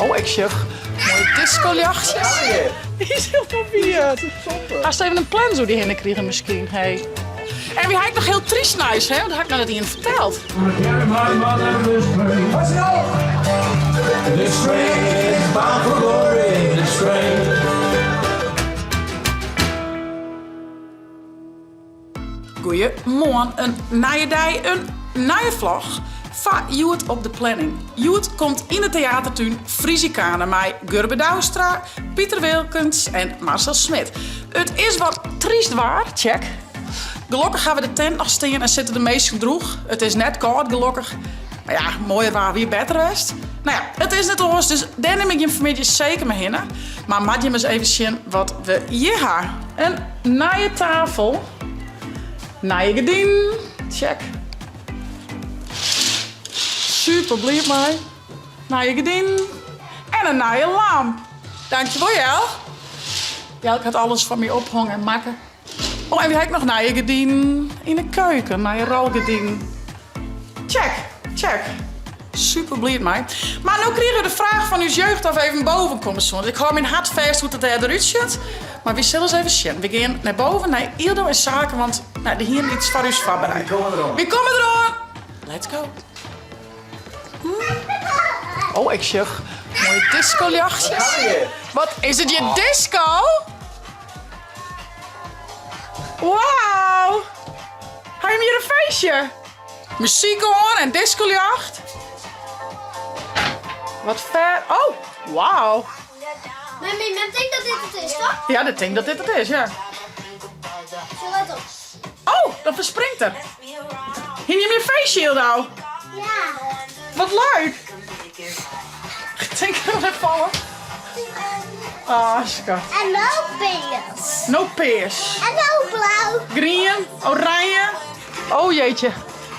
Oh, ik sjoch moaie discoljochtjes. Dy is hielendal wiet. Hast even in plens oer dy hinne krigen miskien, hey. En wy ha ek noch hiel tryst nijs, hè? Want dat ha ik noch net ien ferteld. Goeiemoarn, in nije dei, in nije vlog. Foar hjoed op de planning. Hjoed komt yn de teatertún Frisicana mei Gurbe Douwstra, Piter Wilkens en Marcel Smit. It is wat tryst waar, check. Gelokkich hawwe we de tent noch stean en sitte de minsken droech. It is net kâld gelokkich. Mar ja, moaier waar wie better west. No ja, it is net oars, dus dêr nim ik jim fanmiddei seker mei hinne. Mar moat jim ris even sjen wat we hjir ha. In nije tafel, nije gerdinen, check. Super bliid mei. Nije gerdinen en in nije lamp. Dankjewol Jel. Jelke hat alles foar my ophongen en makke. Oh, en wy ha ek noch nije gerdinen yn de keuken, nije rolgerdinen. Check, check. Super bliid mei. Mar no krigen we de fraach fan ús jeugd of even boven komme soene. Ik hâld myn hart fêst hoe't it dêr derút sjocht. Mar wy sille ris even sjen. We gean nei boven, nei Ildo en Sake, want nou, dy hienen iets foar ús foarbereid. Wy komme deroan. Wy komme deroan. Let's go. Oh, ik sjoch moaie discoljochtjes. Wat is it hjir disco? Wauw! Ha jim hjir in feestje? Muzyk oan en discoljocht. Wat fet. Oh, wauw. Mem, mem tinkt dat dit it is, toch? Ja, dit tinkt dat dit it is, ja. Zo, let op. Oh, dat ferspringt er. Hiene jim in feestje, Ildo? Ja. Wat leuk. Tink er net falle. Ah, skat. En no pears. No pears. En no blau. Grien, oranje. Oh jeetje.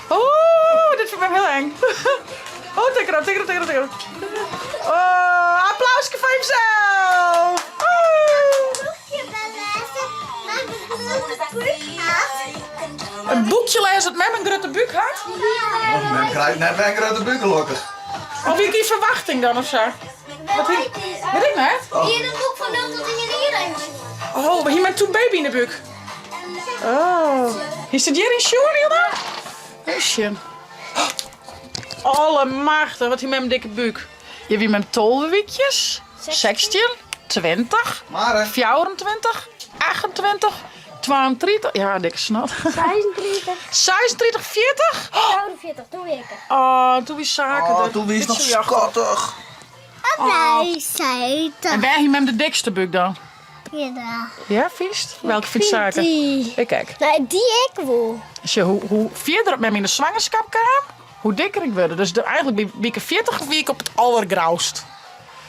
Oh, dit fynt ik hiel eng. Oh, tik erop, tik erop, tik erop, tik erop. Oh, applausje foar jimsels. Boekje lêze mei in grutte búk hat. In boekje lêze dat mem in grutte búk hat? Oh, mem krijt net wer in grutte búk, gelokkich. Of wie ik yn ferwachting dan of sa? Wat hie, wit ik net. Hie in boek fan 0 tot 1 jier Oh, hie mem toen baby yn de búk? Oh. Is it hjir yn sjoen, Hilda? Even sjen. Allemachtich, wat hie mem in dikke búk. Hjir wie mem 12 wykjes, 16, 20, 24, 28, 32, ja, dikke snot. 36. 36, 40. 44, toen wie ik er. Oh, toen wie Sake Oh, der. toen wie noch Bytsje skattich. Nee, 70. En wêr hie mem de dikste búk dan? Ja. Ja, fynst? Welke fynt Sake? Die. Ik ek. Nee, dy ek wol. Sjoch, hoe, hoe fierder oft mem yn de swangerskap kaam, hoe dikker ik wurde. Dus de, eigentlik by wike 40 wie ik op it allergroust.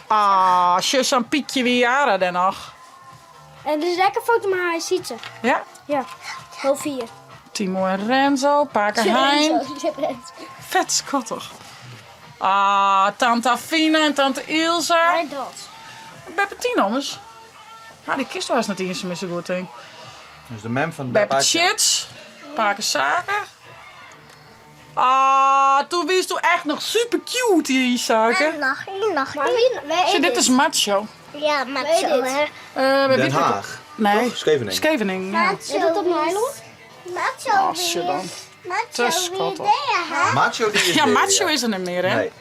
Ah, sjoch, sa'n pykje wie Jara dêr noch. En er is lekker foto mei haar Sietse. Ja? Ja, half vier. Timo en Renzo, pake Hein. Vet skattich. Ah, tante Afina en tante Ilse. Nee, dat. Beppe Tien ommers. Ah, dy kinst hast net iens mear sa goed, tink. Dus de mem fan Beppe Beppe Tjits, pake Sake. Ah, toen wiest doe echt noch super cute, dy Sake. En noch ien, noch ien. Sjoch, dit is macho. Ja, macho, hè. Eh, Den Haag. Nee. Toch? Scheveningen. Scheveningen, ja. Macho. Is dat op Nylon? Macho Oh, sjoch dan. Macho Te skattich. hè? Macho die is Ja, dea, macho is er net mear, hè? Nee.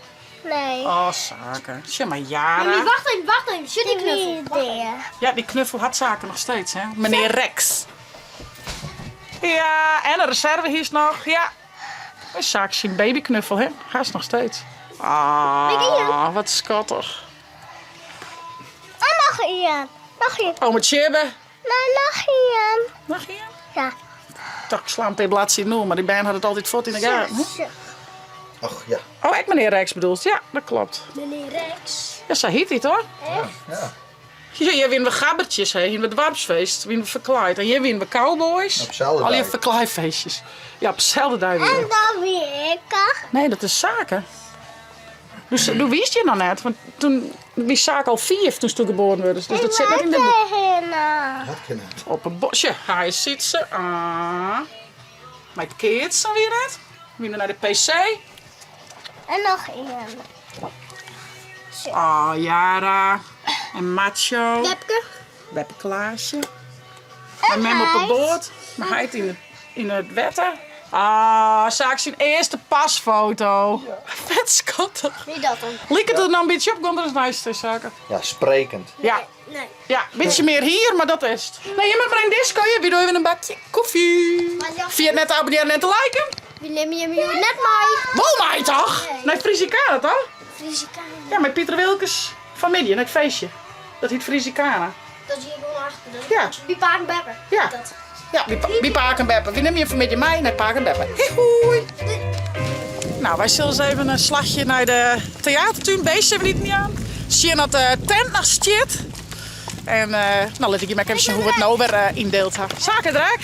Nee. Oh, Sake. Sjoch mar, Jara. Mami, wacht even, wacht even. Sjoch die knuffel. Ja, die knuffel hat Sake noch steeds, hè? Meneer Rex. Ja, en een reserve hiest noch. Ja. Is Sake syn babyknuffel, hè? Hast noch steeds. Ah, wat skattich. En noch ien. Noch ien. Ome Tjibbe. Nee, noch ien. Noch ien? Ja. Toch, ik sla in pear bladsiden oer, mar dy bern hat it altyd fuort yn de gaten. hè? Och, ja. Oh, ek meneer Rex bedoelst? Ja, dat klopt. Meneer Rex. Ja, sa hiet hy toch? Echt? Ja. Ja, hjir wienen we gabbertjes, hè. Hienen we doarpsfeest, wienen we ferklaaid. En hjir wienen we cowboys. Op deselde Allegear dei. ferklaaifeestjes. Ja, op deselde dei En wienen we. dan wie ik er. Nee, dat is Sake. Dus doe wiest hjir noch net, want toen wie Sake al 5 toen sto geboren wurdest. Dus dat sit net yn de... Dat kin net. Op in bosje. Hy Sytse. Ah. Mei it keatsen wie dat. We wiene nei de PC. En noch ien. Oh, Yara. En Macho. Wepke. Beppe Klaasje. Mei mem op 'e boat. Mei heit yn it, yn it wetter. Ah, Saak syn earste pasfoto. Fet skattich. Wie dat dan? Liket it der no in bytsje op, komt der ris neist te Sake. Ja, sprekend. Ja. Nee. Ja, bytsje mear hier, mar dat is it. Nee, je moat mar yn disko, je wie even in bakje koffie. Ferjit net te abonnearjen en te liken. Wy nimme jimme hjoed net mei. Wol mei toch? Nee. Nei Frisicana toch? Frisicana. Ja, mei Piter Wilkens fan middei, nei it feestje. Dat hiet Frisicana. Dat is hier gewoan achter. Dat Ja. is by Pake en Beppe. Ja. Dat. Ja, by Pake en Beppe. Wy nimme je fan middei mei nei Pake en Beppe. Hoi hoi! Nou, wy sille ris even in slachje nei de teatertún Beestje even iten jaan. Sjen oft de tent noch stiet. En nou lit ik je mar even sjen hoe't we it no wer yndield ha. Sake drek.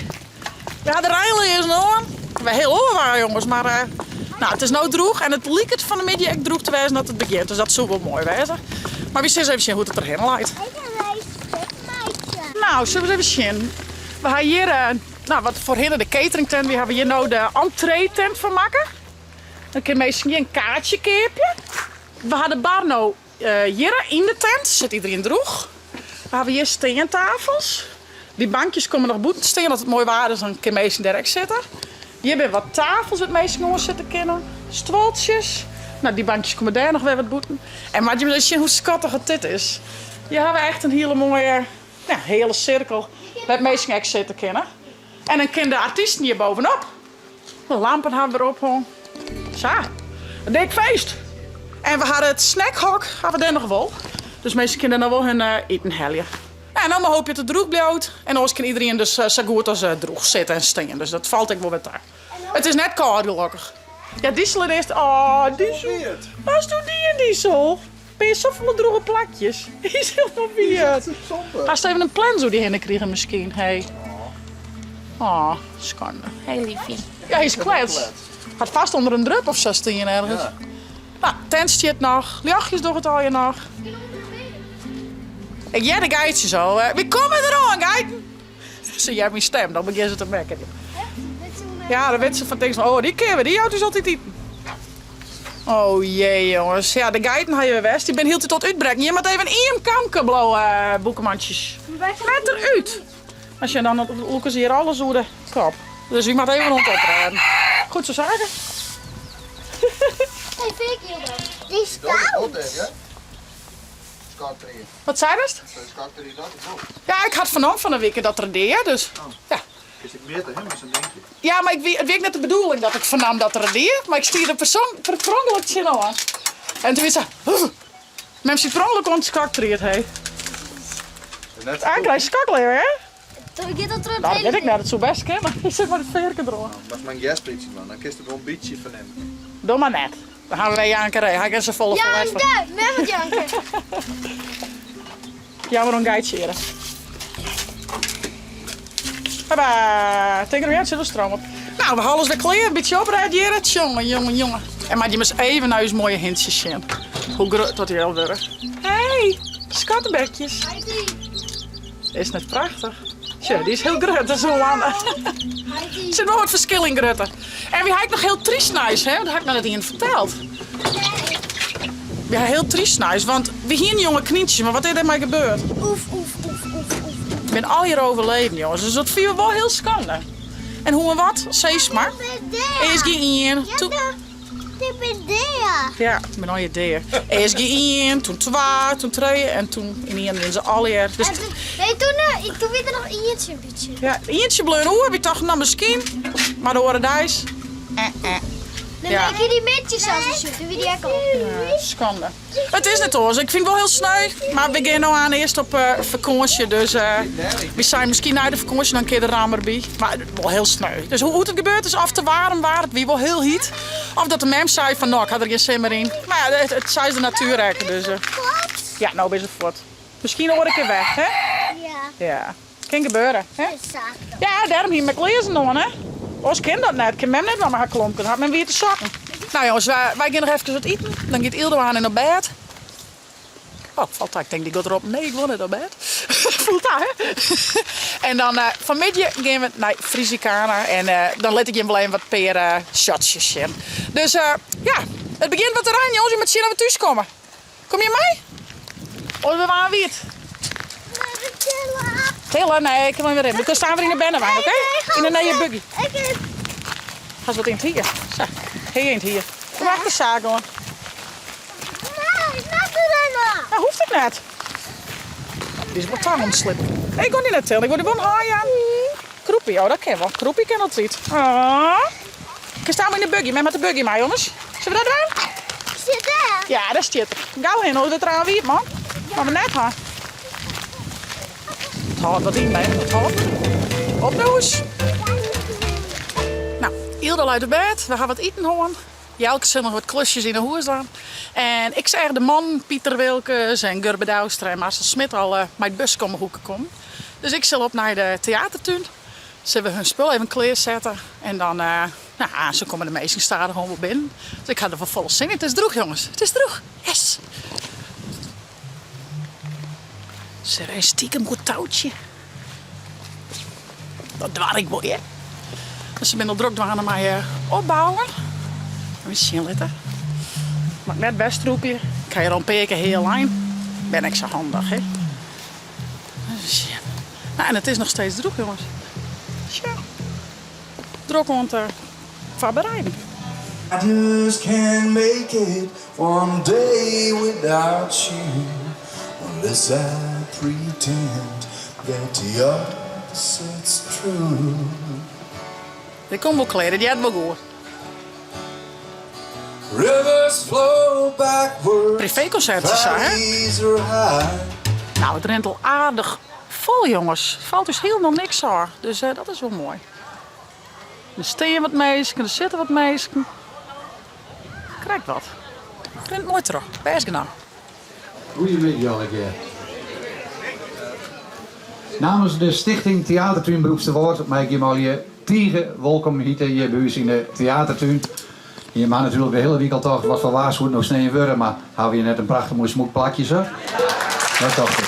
Ja, de reinleazen oan. Wy hiel oar waar, jonges, mar nou, it is no droech en it liket fan 'e middei ek droech te wêzen dat it begjint. Dus dat soe wol moai wêze. Mar wy sille ris even sjen hoe't it derhinne leit. Nou, sille we ris even sjen. We ha hjir, nou, wat foarhinne de cateringtent, wy hawwe hjir no de entreetent fan makke. Dan kinne minsken hjir in kaartsje keapje. We ha de bar no Hjirre yn de tent sit iderien droech. We hawwe hjir steantafels. Dy bankjes komme noch bûten te stean. As it moai waar is, dan kinne minsken dêr ek sitte. Hjir binne wat tafels wêr't minsken oan sitte kinne. Stuoltsjes. No, dy bankjes komme dêr noch wer wat bûten. En moatte jim ris sjen hoe skattich it dit is. Hjir hawwe we echt in hiele moaie, ja, heale sirkel wêr't minsken ek sitte kinne. En dan kinne de artysten hjir bovenop. De lampen hawwe we der ophongen. Sa, in dik feest. En we hawwe it snackhok hawwe we dêr noch wol. Dus minsken kinne dêr noch wol hun iten helje. En dan mar hoopje dat it droech bliuwt. En oars kin iderien dus sa goed as droech sitte en stean. Dus dat falt ek wol wer ta. It is net kâld gelokkich. Ja, Diesel is earst. Oh, Diesel. Watst doe dien, Diesel? Binne safolle droege plakjes. Hy is hielendal wiet. Hast even in plens oer dy hinne krigen miskien, hey. Oh, skande. Hey liefie. Ja, hy is klets. Hat vast ûnder in drup of sa stien ergens. Nou, tent stiet noch. Ljochtjes dogge it allegear noch. Ik hear de geitsjes al. Wy komme deroan, geiten! Se heart myn stem, dan begjinne se te mekkerjen. Ja, dan wit se fan tinkt se, oh, dy kinne we, dy jout ús altyd iten. Oh jee, jonges. Ja, de geiten ha je wer west. Dy binne hieltyd oan it útbrekken. Jim moat even ien kamke bliuwe, boekemantsjes. Let derút. As je dan lûke se hjir alles oer de kop. Dus wy moatte even oan it oprêden. Goed zo, Sake. Hey, Vicky, die is koud. Wat seidest? Ja, ik hat fernommen fan 'e wike dat er dea, dus ja. Is ik mjitte, hè, mei sa'n dinkje. Ja, mar ik wie, it wie ek net de bedoeling dat ik fernam dat er dea, mar ik stie der persoan, per ongeluk tsjinoan. En toen wie se, huh. Mem siet per ongeluk oan it skoktried, hé. Net Aankrijg skokleeuw, hè? Giet dat troch Nou, dat wit ik net, it soe bêst kinne. Ik sit mei it fearke deroan. Moatst mar in gersplysje dwaan, dan kinst it wol in bytsje fernimme. Doch mar net. Dan hawwe wy jankerij. Ha ik der safolle ferlet fan. Janke! Mem moat janke. Jammer oan geitsje hjirre. Hoppa, tink der sit der stroom op. Nou, we ha alles wer klear. In bytsje oprêd hjirre. Tsjonge, jonge, jonge. En moat jim ris even nei ús moaie hintsjes sjen. Hoe grut dat dy al wurde. Hey, skattebekjes. Is net prachtich? Sjoch, dy is hiel grut, dat is in lange. Der sit wol wat ferskil yn grutte. En wy ha ek noch hiel tryst nijs, hè? Dat ha ik noch net ien ferteld. Wy ha hiel tryst nijs, want wy hiene jonge knyntsjes, mar wat is dêrmei gebeurd? Oef, oef, oef, oef, oef. Binne allegear overleden, jonges. Dus dat fine we wol hiel skande. En hoe en wat? Sis mar. Earst gie ien, toen... Dit bin dea. Ja, ik bin allegear dea. Earst gie ien, toen twa, toen trije en toen ynienen wiene se allegear. Dus En toen, nee, toen, eh, toen wie der noch ientsje in bytsje. ja, ientsje bleaun oer. Wy tochten, nou miskien. Mar de oare deis. Eh, eh. Dan Ja. ik hie dy middeis sels al sjoen, toen wie dy ek al. Ja, skande. It is net oars. Ik fyn it wol hiel sneu, mar we gean no aan earst op fakânsje. Dus wy seinen miskien nei de fakânsje dan in kear de rammer by. Mar wol hiel sneu. Dus hoe't it gebeurd is, of te waarm waard, it wie wol hiel hyt. Of dat de mem sei fan no, ik ha der gjin sin mear yn. Mar ja, it sa is de natuer ek. Dus ja, no binne se fuort. Miskien oare kear wer, hè? Ja. Ja. Kin gebeure, hè? Ja, dêrom hie ik myn learzen oan, hè? Oars kin dat net. Kin mem net mei har klompen. Hat mem wiete sokken. Nou jonges, wy gean noch efkes wat iten. Dan giet Yldo aan en op bêd. Oh, falt ta. Ik tink dy giet derop. Nee, ik wol net op bêd. Foel ta, hè? En dan eh, fanmiddei gean we nei Frisicana. En eh, dan lit ik jim wol even wat pear eh, shotsjes sjen. Dus ja, it begjint wat te reinen, jonges. We moatte sjen oft we thús komme. Kom je mei? Of we waren wiet? Tille? Nee, ik kin wer rinne. We staan weer yn de bernewein, oké? Yn de nije buggy. Hast wat yn it hier. Sa, hier yn it hier. Kom achter de saak oan. Nee, net rinne. Dat hoecht ek net. Dy is wol tang om te slippen. Nee, ik wol dy net tillen. Ik wol dy wol in hân jaan. Kroepie, oh dat kin wol. Kroepie kin altyd. Oh. Kinst allemaal yn de buggy. Mem hat de buggy mei, jonges. Zullen we dat doen? Sit dêr? Ja, daar stiet er. Gau hin, oars wurdt er oanwiet, man. Moatte we net ha. It hâldt wat yn, hè. It hâldt wat yn. Op de hûs. Nou, Ylda leit op bêd. We ha wat iten hân. Jelke sil noch wat klusjes yn 'e hûs dwaan. En ik seach de mannen Pieter Wilkens en Gurbe Douwstra en Marcel Smit al mei it buske om 'e hoeke kommen. Dus ik sil op nei de teatertún. Sille we hun spul even klearsette en dan, nou, sa komme de minsken stadichoan wol binnen. Dus ik ha der wol folle sin yn. It is droech, jonges. It is droech. Yes! Sil even stiekem goed toutsje. Dat doar ik wol, hear. Dus se binne al drok dwaande mei opbouwen. Even sjen litte. Moat ik net werstrûpje. Ik ha hjir al in pear kear heal lein. Ben ek sa handich, hè. Even sjen. Nou, en it is noch steeds droech, jonges. Tja. Drok oan it foarbereiden. I just can't make it one day without you Unless I pretend that the opposite's true. Dit komt wol klear, dit heart wol goed. Rivers flow backwards. Privékonsertsjes sa, hè? Valleys are high. Nou, it rint al aardich fol, jonges. It falt ús hielendal niks ôf, dus dat is wol moai. Der stean wat minsken, der sitte wat minsken. Krekt wat. It rint moai troch. Bêst genôch. Goeiemiddei allegear. Namens de Stichting Theatertún Broeksterwâld mei ik jim allegear tige wolkom hite hjir by ús yn de teatertún. Jim ha natuerlik de hiele wike al tocht, wat foar waar soe it no sneon wurde, mar hawwe we hjir net in prachtich moai smûk plakje sa? Dat tocht ik.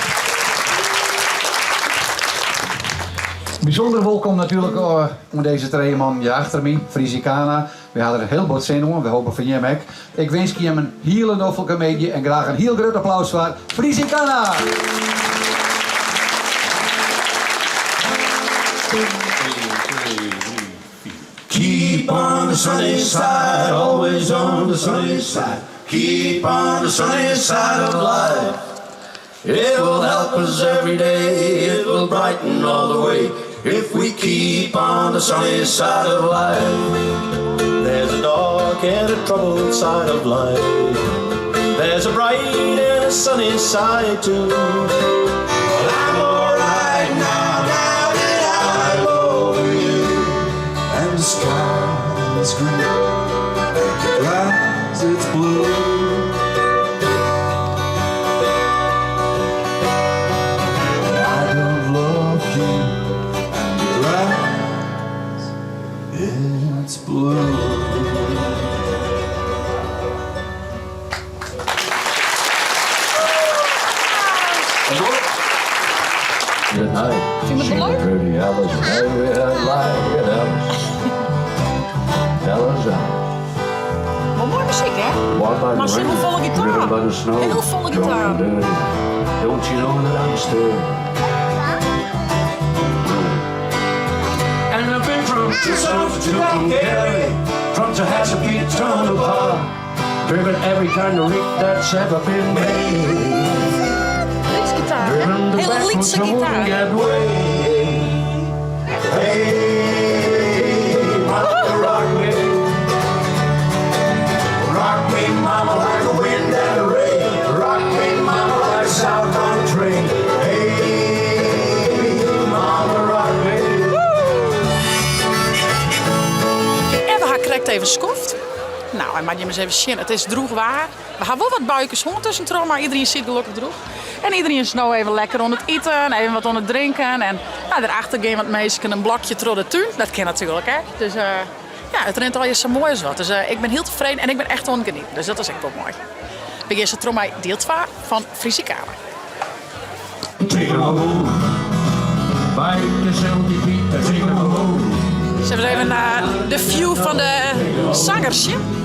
Bysûnder wolkom natuerlik oan dizze trije mannen hjir achter my, Frisicana. Wy ha der hiel bot sin oan, wy hoopje fan jim ek. Ik winskje jim in hiele noflike middei en graach in hiel grut applaus foar Frisicana! Keep on the sunny side, always on the sunny side. Keep on the sunny side of life. It will help us every day, it will brighten all the way. If we keep on the sunny side of life. There's a dark and a troubled side of life. There's a bright and a sunny side too. Well, I'm alright now, now that I'm over you. And the sky is green, and the grass it's blue. I don't love you, and the grass it's blue. Fyn je it wol leuk? Wol moaie muzyk, hè? Mar sit wol folle gitaar. Hiel folle gitaar. Lyts gitaar, hè? Hiele lytse gitaar. En we ha krekt even skoft. Nou, en moat jim ris even sjen, it is droech waar. We ha wol wat buikes hân tuskentroch, mar iederien siet gelokkich droech. En iederien is no even lekker oan it iten, even wat oan it drinken. En nou, derachter gean wat minsken in blokje troch de tún. Dat kin natuerlik ek. Dus ja, it rint allegear sa moai as wat. Dus ik bin hiel tefreden en ik bin echt oan it genieten. Dus dat is ek wol moai. We gean sa troch mei diel twa fan Frisicana. Zullen we even naar de view van de zangers zien?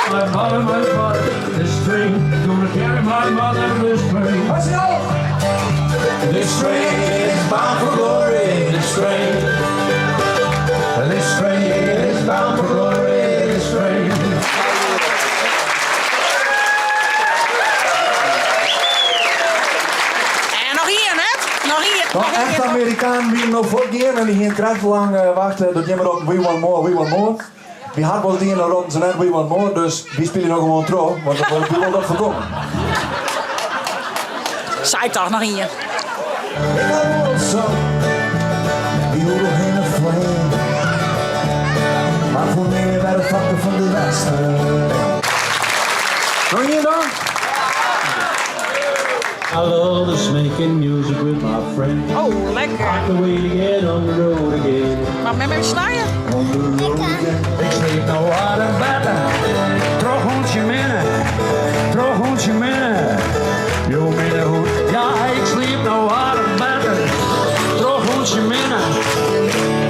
My mother, my father, this train, gonna carry my mother, this train. This train is bound for glory, this train. This train is bound for glory, this train. En noch ien, hè? Noch ien. Nou, Noch echte ien. Amerikanen wienen no fuortgien en dy hienen krekt lang wachte dat jimme roppen we want more, we want more. Wy ha wol dien, dan roppen se net we want more, dus wy spylje noch gewoan troch, want dat wol, wy wolle dat foarkomme. Sei ik toch, noch ien. Ik ha wol sa, dy oeral hinne flean. Mar foar mear wer it fakte fan de Westen. Noch ien dan? I love this making music with my friend. Oh, lekker. The way to get on the road again. Mar mem even snije? On the road again. Ik sliep no aardich better. Troch hûntsje Minne, troch hûntsje Minne. Jo minne hûn. Ja, ik sliep no aardich better. Troch hûntsje Minne.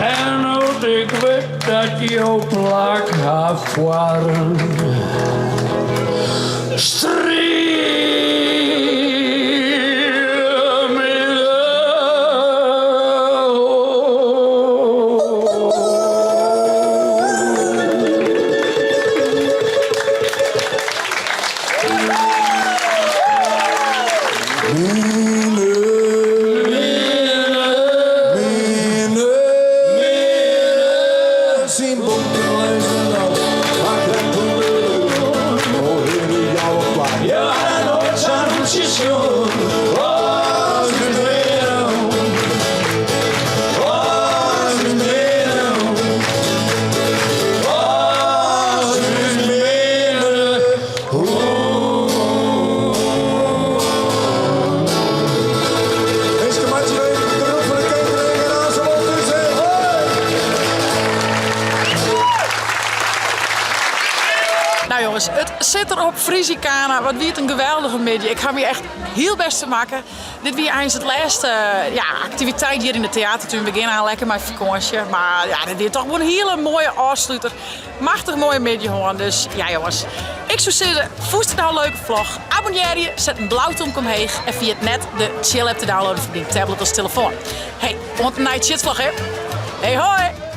En no't ik wit dat jo plak ha foar in strieminne hûn. Minne, minne, syn bonken lizze noch, mar krekt ûnder de Oh, hinne jouwe plak. Ja, noait sa'n hûntsje sjoen. As ús minne hûn. As ús minne hûn. As ús minne hûn. Minsken, meitsje even drok foar de catering en dan se wol thús. Hoi! Nou jonges, it sit derop, Frisicana. Wat wie it in geweldige middei. Ik ha my echt hiel bêst fermakke. Dit wie eins it lêste, ja, aktiviteit hjir yn de teatertún. We gean al lekker mei fakânsje. Mar ja, dit wie toch wol in hiele moaie ôfsluter. Machtich moaie middei hân. Dus ja jonges, ik soe sizze, fûnst it no in leuke vlog? Abonnearje, set in blau tomke omheech en ferjit net de Chill app te downloaden foar dyn tablet of telefoan. Hey, oant de nije Tsjitvlog, hè. Hey hoi!